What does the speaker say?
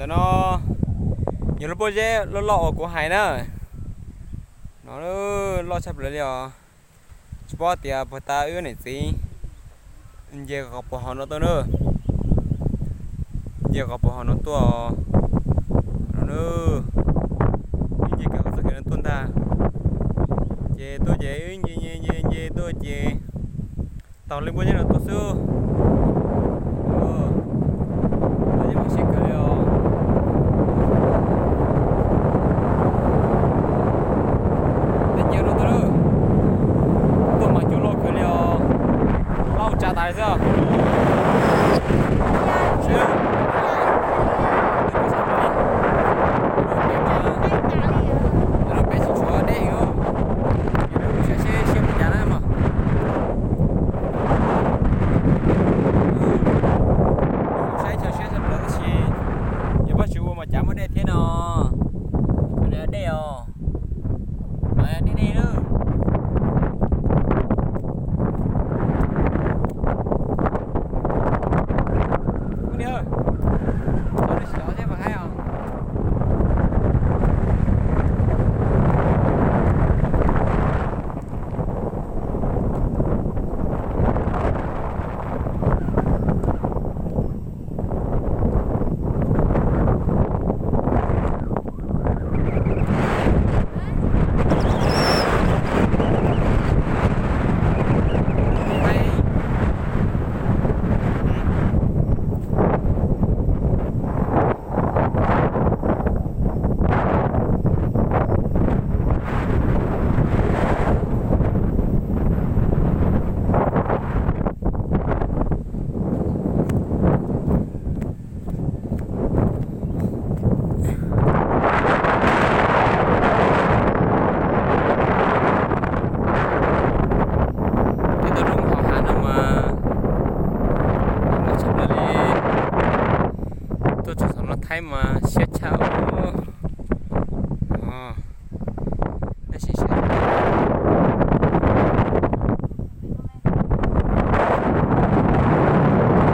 Cov no yog lub pob zeb loj loj uas kuv hais na. No loj tshaj plaws li os. Tsis paub tias puas tas wb niam txiv nce qhov puas hauv no tuaj na. Nce qhov puas hauv no tuaj. No na, wb nce kiag qhov txoj kev no tuaj ntag. Ces tuaj ces wb nce nce nce nce tuaj ces taug li pob zeb no tuaj xwb. Pob zeb mas siab kawg li os. Tej nce no tuaj, tuaj mas cua loj kawg li os. Loj ua tsav tas li xwb. Peb tsis tshuav dej os. Saib seb siab mus cas na mog. Saib chaw siab tshaj plaws tab sis yog Vajtswv ua mas cas muaj dej thiab no. Dej os, dej dej lawm. Ub ni, tau li sim los thiab mas haib os. Twb tuaj rau hauv hav no mas loj tshaj plaws li. Tuaj txog saum no thaij mas siab tshaj.